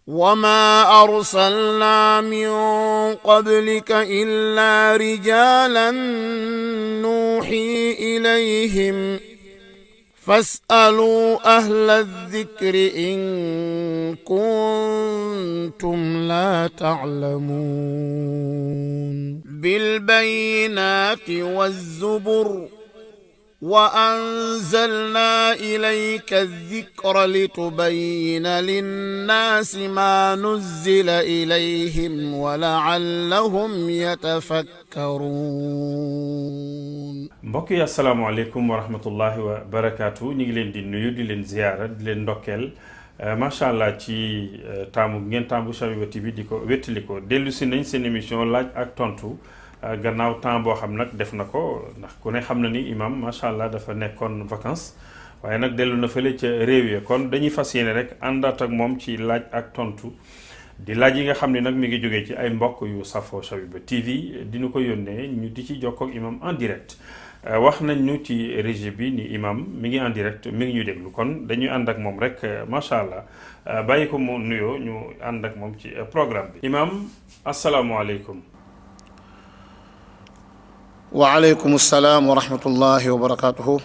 وما أرسلنا من قبلك إلا رجالا نوحي إليهم فاسألوا أهل الذكر إن كنتم لا تعلمون بالبينات والزبر وأنزلنا إليك الذكر لتبين للناس ما نزل إليهم ولعلهم يتفكرون. mbokk yi asalaamaaleykum wa rahmatullahi wa barakaatu ñu ngi leen di nuyu di leen ziyaara di leen ndokkeel macha allah ci taamu ngeen taamu Shabiba TV di ko wéttali ko dellu si nañ seen émission laaj ak tontu gannaaw temps boo xam nag def na ko ndax ku ne xam na ni imam macha allah dafa nekkoon vacances waaye nag dellu na fële ca réew ya kon dañuy fas yéene rek àndaat ak moom ci laaj ak tontu di laaj yi nga xam ne nag mi ngi jógee ci ay mbokk yu safoo Shabiba TV dinu ko yónnee ñu di ci jokkoo ak imam en direct. wax nañ ñu ci régie bi ni imam mi ngi en direct mi ngi ñu déglu kon dañuy ànd ak moom rek macha allah bàyyi ko mu nuyoo ñu ànd ak moom ci programme bi. imam asalaamualeykum. waaleykum salaam wa rahmatullahi wa barakatuhu.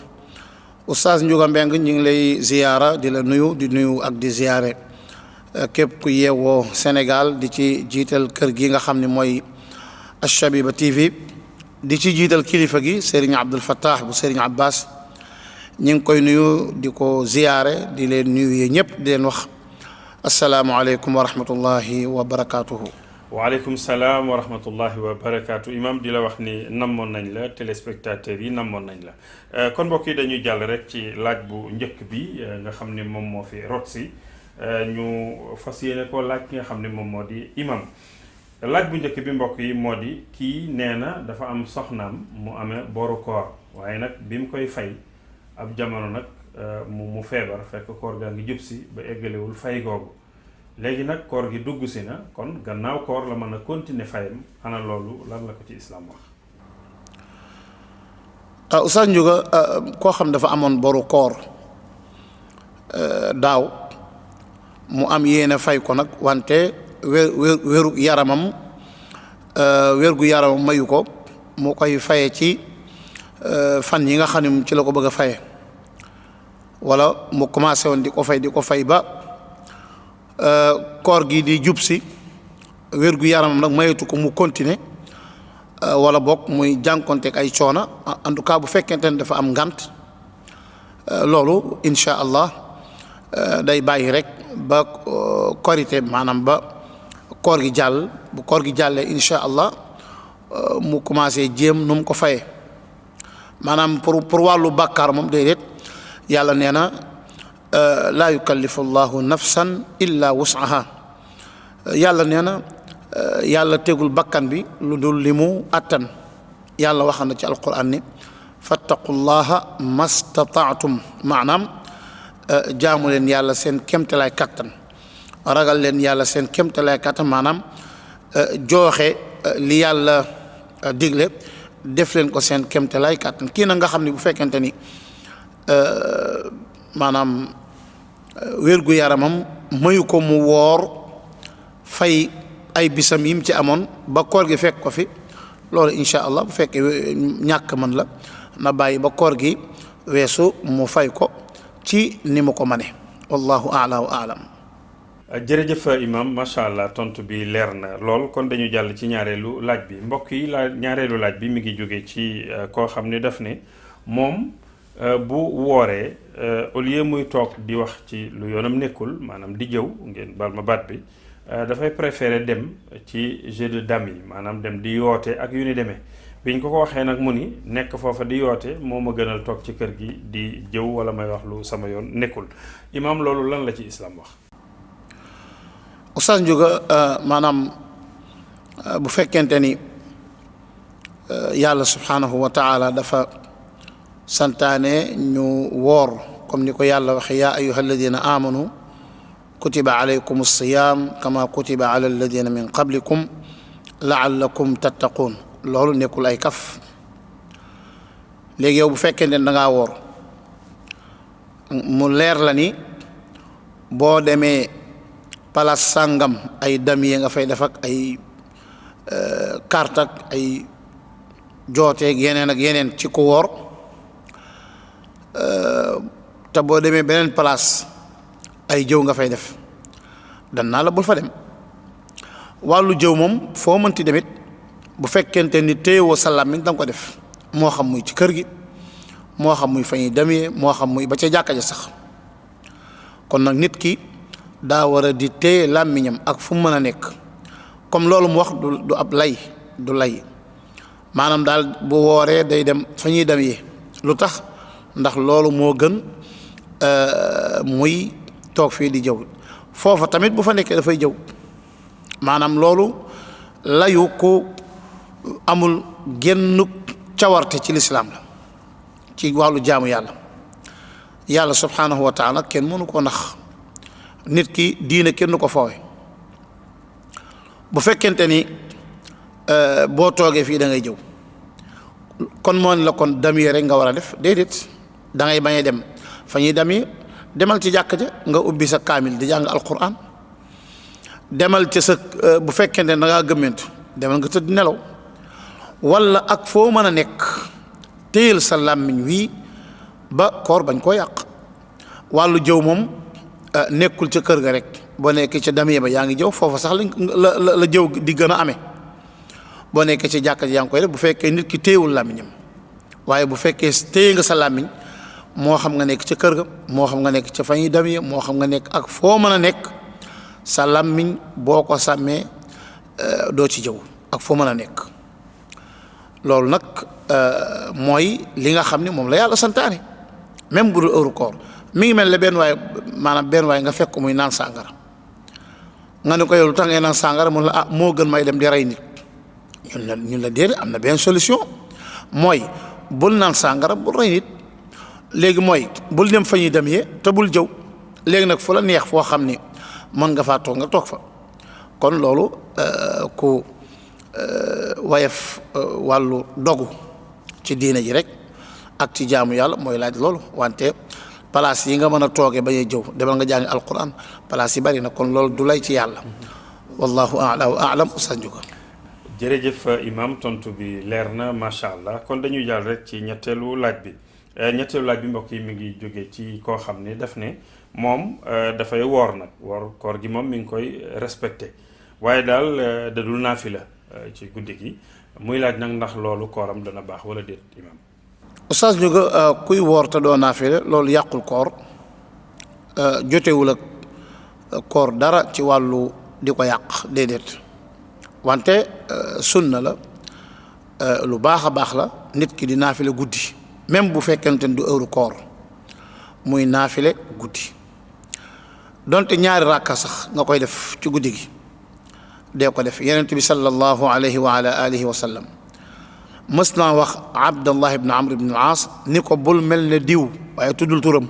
Oustaz Ndiouga Mbengue ñu ngi lay ziyaara di la nuyu di nuyu ak di ziyaare képp ku yeewoo Sénégal di ci jiital kër gi nga xam ne mooy Shabiba TV di ci jiital kilifa gi Serigne Abdul Fattah bu Serigne Abbas ñu ngi koy nuyu di ko ziyaare di leen nuyu yéen ñëpp di leen wax asalaamualeykum wa rahmatullahi wa barakatuhu. waaleykum salaam wa rahmatullahi wa barakaatu imam di la wax ni namoon nañ la téléspectateurs yi namoon nañ la kon mbokk yi dañuy jàll rek ci laaj bu njëkk bi nga xam ne moom moo fi rot si ñu fas yéene ko laaj ki nga xam ne moom moo di imam laaj bu njëkk bi mbokk yi moo di kii nee na dafa am soxnaam mu amee boru koor waaye nag bi mu koy fay ab jamono nag mu feebar fekk koor gaa ngi jub si ba eggalewul fay googu léegi nag koor gi dugg si na kon gannaaw koor la mën a continuer fayam ana loolu lan la ko ci islam wax. Oustaz Ndiouga koo xam dafa amoon boru koor daaw mu am yéene fay ko nag wante wéru yaramam wérgu yaramam mayu ko mu koy faye ci fan yi nga xam ne ci la ko bëgg a faye wala mu commencé woon di ko fay ba koor gi di jub si wérgu yaramam nag mayatu ko mu continuer wala boog muy jànkonteeg ay coona en tout cas bu fekkente ne dafa am ngant loolu incha allah day bàyyi rek ba korité maanaam ba koor gi jàll bu koor gi jàllee incha allah mu commencé jéem nu mu ko fayee maanaam pour wàllu bàkkaar moom déedéet yàlla nee na laa yukallifu llahu nafsan illa wus'aha yàlla nee na yàlla tegul bakkan bi lu dul li mu attan yàlla wax na ci alquran ni fattaqullaha mastataatum maanaam jaamu leen yàlla seen kéemtalaay kattan ragal leen yàlla seen kéemtalaay kattan maanaam jooxe li yàlla digle def leen ko seen kéemtalaay kattan kii na nga xam ne bu fekkente ni maanaam wérgu yaramam mayu ko mu woor fay ay bisam yim ci amoon ba koor gi fekk ko fi loolu incha allah bu fekkee ñàkk mën la na bàyyi ba koor gi weesu mu fay ko ci ni mu ko mane wallahu a'la wa a'lam. jërëjëf imam macha allah tontu bi leer na lool kon dañu jàll ci ñaareelu laaj bi mbokk yi ñaareelu laaj bi mi ngi jóge ci koo xam ne daf ne moom bu wooree au lieu muy toog di wax ci lu yoonam nekkul maanaam di jëw ngeen baal ma baat bi dafay préférer dem ci jeu de dames yi maanaam dem di yoote ak yu ni demee biñ ko waxee nag mu ni nekk foofa di yoote moo ma gënal toog ci kër gi di jëw wala may wax lu sama yoon nekkul imam loolu lan la ci islam wax. Oustaz Ndiouga maanaam bu fekkente ni yàlla subhanahu wa taala dafa santaane ñu woor comme ni ko yàlla waxe yaa ayyuha alladina amanu kutiba alaykum alsiyam kama kutiba ala alladina min qablikum laallakum tattaqun loolu nekkul ay kaf léegi yow bu fekkente ne da ngaa woor mu leer la ni boo demee palaas sàngam ay damier nga fay def ak ay carte ak ay jooteeg yeneen ak yeneen ci ku woor te boo demee beneen place ay jëw nga fay def dan naa la bul fa dem wàllu jëw moom foo mënti demit bu fekkente ni téyewoo sa làmmiñ da nga ko def moo xam muy ci kër gi moo xam muy fa ñuy demee moo xam muy ba ca jàkka ja sax kon nag nit ki daa war a di téye làmmiñam ak fu mu mën a nekk comme loolu mu wax du ab lay du lay maanaam daal bu wooree day dem fa ñuy demee lu tax ndax loolu moo gën muy toog fii di jëw foofa tamit bu fa nekkee dafay jëw maanaam loolu layu ko amul genn cawarte ci lislaam la ci wàllu jaamu yàlla subhanahu wa taala kenn mënu ko nax nit ki diine kenn ko foowe bu fekkente ni boo toogee fii da ngay jëw kon moo ne la kon damier rek nga war a def déedéet da ngay bañ a dem fa ñuy damier demal ci jàkk ja nga ubbi sa kaamil di jàng alquran demal ci sa bu fekkente ne da ngaa gëmmentu demal nga tëdd nelaw wala ak foo mën a nekk téyel sa làmmiñ wii ba koor bañ koo yàq wàllu jëw moom nekkul ca kër ga rek boo nekkee ca damier ba yaa ngi jëw foofa sax la jëw di gën a amee boo nekkee ci jàkka ji yaa ngi koy def bu fekkee nit ki téyewul làmmiñam waaye bu fekkee téye nga sa làmmiñ moo xam nga nekk ca kër ga moo xam nga nekk ca fa ñuy damier moo xam nga nekk ak foo mën a nekk sa làmmiñ boo ko sàmmee doo ci jëw ak foo mën a nekk loolu nag mooy li nga xam ne moom la yàlla santaane même bu dul heure koor mi ngi mel ne benn waay nga fekk muy naan sàngara nga ne ko yow lu tax ngay naan sàngara mun la moo gën may dem di rey nit ñun la déedéet am na benn solution mooy bul naan sàngara bul rey nit léegi mooy bul dem fa ñuy dem yee te bul jëw léegi nag fu la neex foo xam ni mën nga faa toog nga toog fa kon loolu ku wayef wàllu dogu ci diine ji rek ak ci jaamu yàlla mooy laaj loolu wante place yi nga mën a toogee bañ a jëw demal nga jàngi alquran place yi bari na kon loolu du lay ci yàlla wallahu a'la wa a'lam Oustaz Ndiouga jërëjëf imam tontu bi leer na macha allah kon dañuy jàll rek ci ñetteelu laaj bi mbokk yi mi ngi jóge ci koo xam ne daf ne moom dafay woor nag woor koor gi moom mi ngi koy respecté waaye daal da dul naafila ci guddi gi muy laaj nag ndax loolu kooram dana baax wala déet imam Oustaz Ndiouga kuy woor te doo naafila loolu yàqul koor jotewul ak koor dara ci wàllu di ko yàq déedéet wante sunna la lu baax a baax la nit ki di naafile guddi même bu fekkente ne du heure koor muy naafile guddi donte ñaari ràkka sax nga koy def ci guddi gi dee ko def yonent bi sallallahu alayhi wa ala alihi wa sallam mës naa wax Abdallah ibn Amr ibn al-As ni ko bul mel ne diw waaye tuddul turam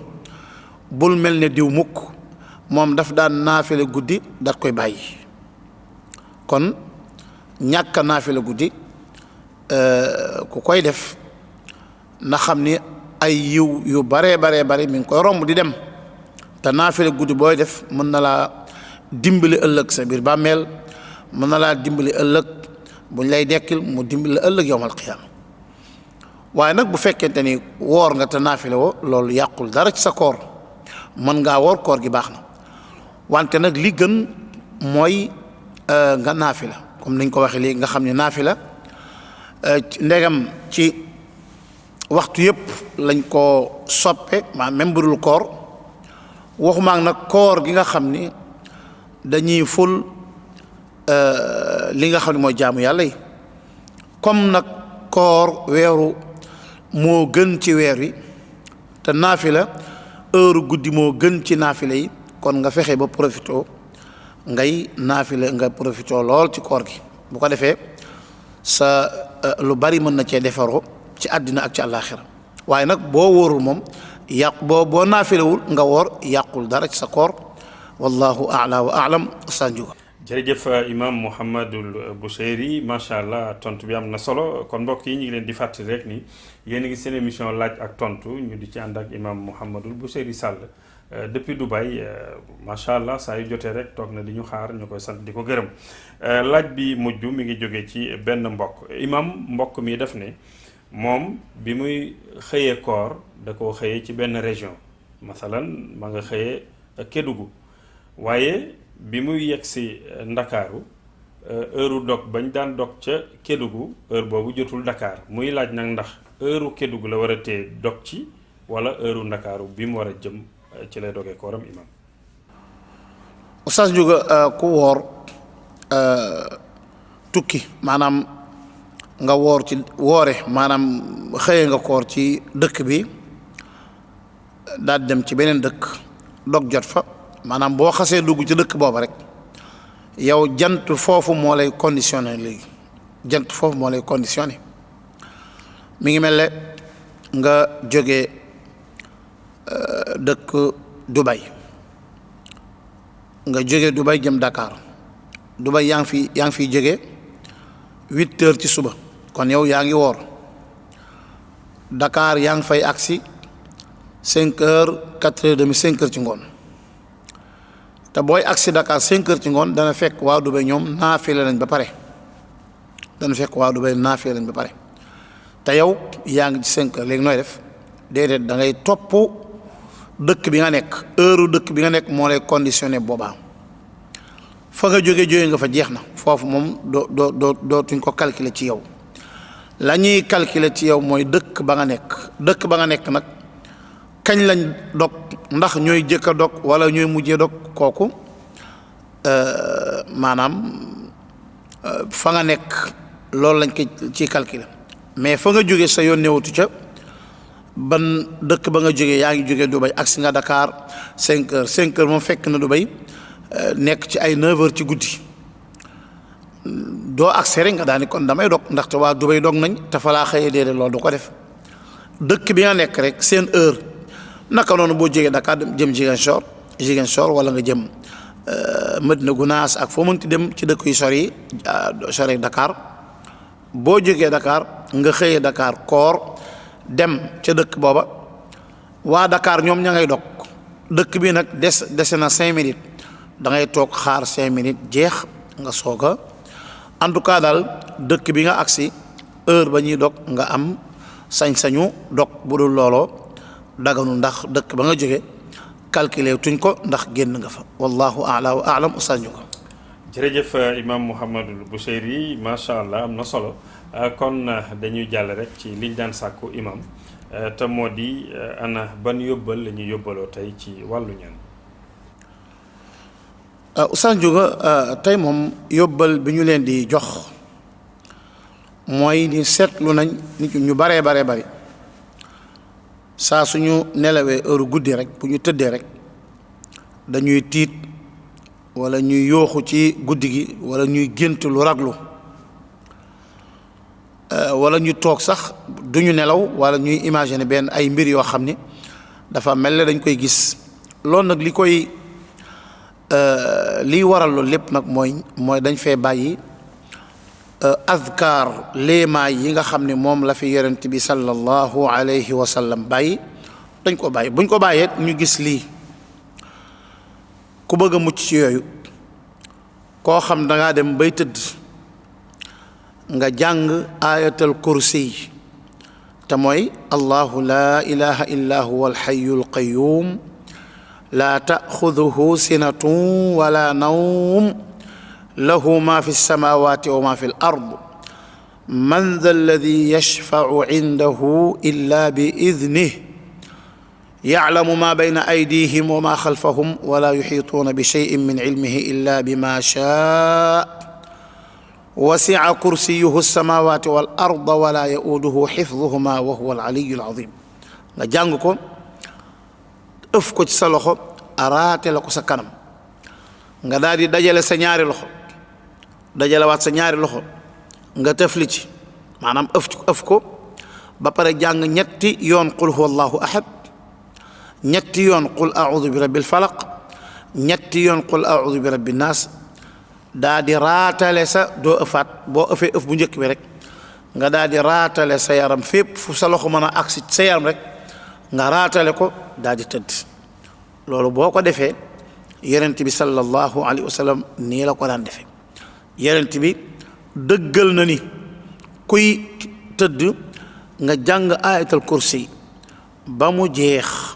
bul mel ne diw mukk moom daf daan naafile guddi dat koy bàyyi kon ñàkk a naafile guddi ku koy def na xam ni ay yiw yu baree bari mi ngi koy romb di dem te naafile guddi booy def mën na laa dimbali ëllëg sa biir bàmmeel mën na laa dimbali ëllëg buñ lay dekkil mu dimbali la ëllëg yowmal qiyaama waaye nag bu fekkente ni woor nga te naafile woo loolu yàqul dara ci sa koor mën ngaa woor koor gi baax na wante nag li gën mooy nga naafila comme niñ ko waxee léegi nga xam ne naafila ndegam ci waxtu yëpp lañ ko soppe maa même bu dul koor waxumaak nag koor gi nga xam ni dañuy ful li nga xam ne mooy jaamu yàlla yi comme nag koor weeru moo gën ci weer wi te naafila heure guddi moo gën ci naafila yi kon nga fexe ba profito ngay naafila nga profito lool ci koor gi bu ko defee sa lu bari mën na cee defaroo ci àddina ak ci àllaaxira waaye nag boo wóorul moom boo naafilawul nga woor yàqul dara ci sa koor wallahu a'la wa a'lam Oustaz Ndiouga jërëjëf imam Mouhamadul Boucheyri macha allah tontu bi am na solo kon mbokk yi ñu ngi leen di fàttali rek ni yéen a ngi seen émission laaj ak tontu ñu di ci ànd ak imam Mouhamadul Boucheyri Sall depuis Dubaï macha allah saa yu jotee rek toog na di ñu xaar ñu koy sant di ko gërëm laaj bi mujj mi ngi jóge ci benn mbokk imam mbokk mi def ne moom bi muy xëyee koor da koo xëyee ci benn région masalan ma nga xëyee Kédougou waaye bi muy yegg si Ndakaaru heure dog bañ daan dog ca Kédougou heure boobu jotul Dakar muy laaj nag ndax heure Kédougou la war a tee dog ci wala heure Ndakaaru bi mu war a jëm ci lay dogee kooram imam Oustaz Ndiouga ku woor tukki maanaam nga woor ci woore maanaam xëye nga koor ci dëkk bi daal dem ci beneen dëkk dog jot fa maanaam boo xasee dugg ci dëkk booba rek yow jant foofu moo lay conditionné léegi jant foofu moo lay conditionné mi ngi mel ne nga jógee dëkk Dubai nga jógee Dubai jëm Dakar Dubai yaa ngi fiy jógee 8 heures ci suba kon yow yaa ngi woor Dakar yaa ngi fay agsi 5 heures 4 heures demi 5 heures ci ngoon te booy agsi Dakar 5 heures ci ngoon dana fekk waa Dubai ñoom naafile lañ ba pare te yow yaa ngi ci 5 heures léegi nooy def déedéet da ngay topp dëkk bi nga nekk heure dëkk bi nga nekk moo lay conditionné boobaa fa nga jóge nga fa jeex na foofu moom dootuñ ko calculer ci yow la ñuy calculer ci yow mooy dëkk ba nga nekk nag kañ lañ dog ndax ñooy jëkk a dog wala ñooy mujjee dog kooku maanaam fa nga nekk loolu lañ ko ci calculer mais fa nga jóge sa yoon newatu ca ban dëkk ba nga jógee yaa ngi jógee Dubai agsi nga Dakar 5 heures moom fekk na Dubai nekk ci ay 9 heures ci guddi doo agsi rek nga daani kon damay dog ndaxte waa Dubai dog nañ te fa laa xëyee déedéet loolu du ko def dëkk bi nga nekk rek seen heure naka noonu boo jógee Dakar jëm Ziguinchor wala nga jëm Medina Gounass ak foo mënti dem ci dëkk yu sori Dakar boo jógee Dakar nga xëyee Dakar koor dem ca dëkk booba waa Dakar ñoom ña ngay dog dëkk bi nag dese na 5 minutes da ngay toog xaar 5 minutes jeex nga soog a en tout cas daal dëkk bi nga agsi heure ba ñuy dog nga am sañ-sañu dog bu dul looloo daganu ndax dëkk ba nga jóge calculer tuñ ko ndax génn nga fa wallahu a'la wa a'lam Oustaz Ndiouga jërëjëf imam Mouhamadul Boucheyri macha allah am na solo kon dañuy jàll rek ci liñ daan sàkku imam te moo di ana ban yóbbal la ñuy yóbbaloo tey ci wàllu ñaan Oustaz Ndiouga tey moom yóbbal bi ñu leen di jox mooy ni seetlu nañ nit ñu baree bari saa suñu nelawee heure guddi rek bu ñu tëddee rek dañuy tiit wala ñuy yooxu ci guddi gi wala ñuy gént lu raglu wala ñu toog sax duñu nelaw wala ñuy imaginer benn ay mbir yoo xam ni dafa mel ne dañ koy gis loolu nag liy waral loolu lépp nag mooy dañ fee bàyyi azkar léemaay yi nga xam ne moom la fi yonent bi sallallahu alayhi wa sallam bàyyi dañ ko bàyyi buñ ko bàyyee ñu gis lii ku bëgg a mucc ci yooyu koo xam dangaa dem bay tëdd nga jàng ayatal kursi te mooy allahu la ilaha illa huwa alhayyul qayyum la ta'khudhuhu sinatun wala nawm له ما في السماوات وما في الأرض من ذا الذي يشفع عنده إلا بإذنه يعلم ما بين أيديهم وما خلفهم ولا يحيطون بشيء من علمه إلا بما شاء وسع كرسيه السماوات والأرض ولا يؤوده حفظهما وهو العلي العظيم nga jàng ko ëf ko ci sa loxo araate la ko sa kanam nga daal di dajale sa ñaari loxo dajalewaat sa ñaari loxo nga tëfli ci maanaam ëf ko ba pare jàng ñetti yoon qul huwa allahu ahad ñetti yoon qul a'udhu bi rabbil falaq ñetti yoon qul a'udhu bi rabbin nas daa di raatale sa doo ëfaat boo ëfee ëf bu njëkk bi rek nga daa di raatale sa yaram fépp fu sa loxo mën a agsi sa yaram rek nga raatale ko daa di tëdd loolu boo ko defee yonent bi sallallahu alayhi wa sallam nii la ko daan defee yonent bi dëggal na ni kuy tëdd nga jàng ayatul kursi ba mu jeex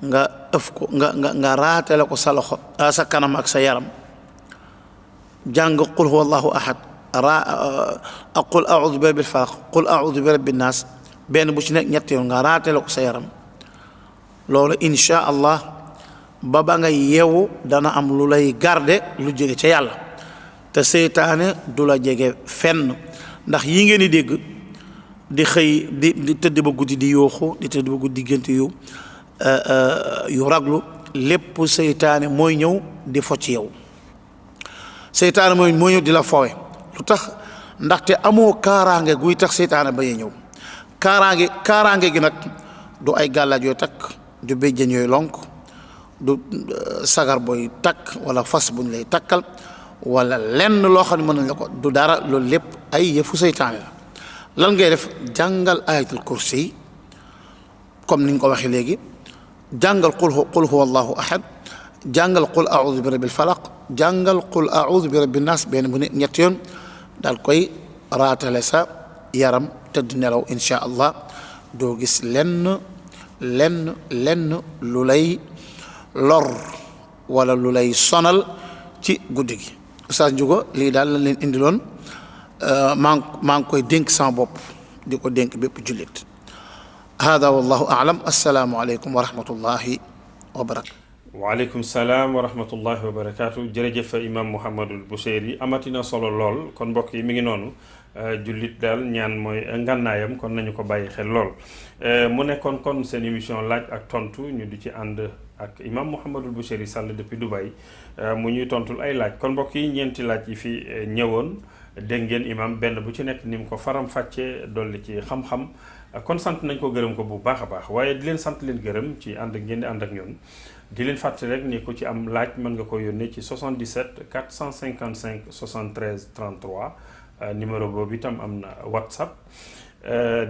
nga ëf ko nga raatale ko sa loxo sa kanam ak sa yaram jàng qul huwa allahu ahad qul a'udhu bi rabbil falaq qul a'udhu bi rabbin nas benn bu ci nekk ñetti yoon nga raatale ko sa yaram loolu insha allah ba nga yeewu dana am lu lay garde lu jóge ca yàlla te seytaane du la jege fenn ndax yi ngeen di dégg di xëy di tëdd ba guddi di yooxu di tëdd ba guddi diggante yu raglu lépp seytaane mooy ñëw di fo ci yow seytaane mooy ñëw di la fowe lu tax ndaxte amoo kaaraange guy tax seytaane ba ñëw kaaraange gi nag du ay gàllaaj yooyu takk du béjjën yooyu lonk du sagar booy takk wala fas buñ lay takkal wala lenn loo xam ne mën nañ la ko du dara loolu lépp ay yëfu seytaane la lan ngay def jàngal ayatul kursi comme niñ ko waxee léegi jàngal qul huwa allahu ahad jàngal qul a'udhu bi rabbil falaq jàngal qul a'udhu bi rabbin nas benn bu ne ñetti yoon daal koy raatale sa yaram tëdd nelaw insha allah doo gis lenn lu lay lor wala lu lay sonal ci guddi gi Oustaz Ndiouga lii daal la leen indiloon maa ngi koy dénk sama bopp di ko dénk bépp jullit hada wallahu a'lam assalaamu aleykum wa rahmatullahi wa barakatu waaleykum salaam wa rahmatullahi wa barakaatu jërëjëf imam Mouhamadul Boucheyri amatina solo lool kon mbokk yi mi ngi noonu jullit daal ñaan mooy ngànnaayam kon nañu ko bàyyi xel lool mu nekkoon kon seen émission laaj ak tontu ñu di ci ànd ak imam Mouhamadul Boucheyri Sall depuis Dubaï mu ñuy tontul ay laaj kon mbokk yi ñeenti laaj yi fi ñëwoon dégg ngeen imam benn bu ci nekk ni mu ko faram fàccee dolli ci xam-xam kon sant nañ ko gërëm ko bu baax a baax waaye di leen sant leen gërëm ci ànd ngeen di ànd ak ñun di leen fàttali rek ni ku ci am laaj mën nga ko yónnee ci 77 455 73 33 numéro boobu itam am na WhatsApp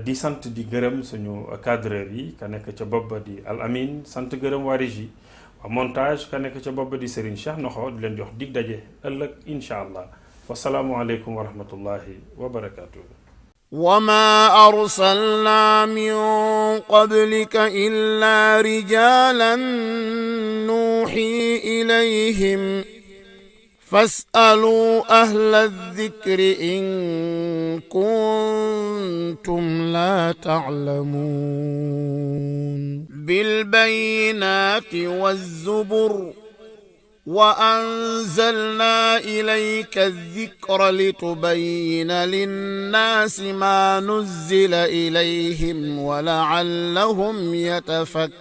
di sant di gërëm suñu cadreur yi ka nekk ca bopp ba di Al Amin sant gërëm waa régie waa montage ka nekk ca bopp ba di Serigne Cheikh Noxo di leen jox dig daje ëllëg incha allah wasalaamu aleykum wa rahmatullahi wa barakatuh وما أرسلنا من قبلك إلا رجالا نوحي إليهم فاسألوا أهل الذكر إن كنتم لا تعلمون بالبينات والزبر وأنزلنا إليك الذكر لتبين للناس ما نزل إليهم ولعلهم يتفكرون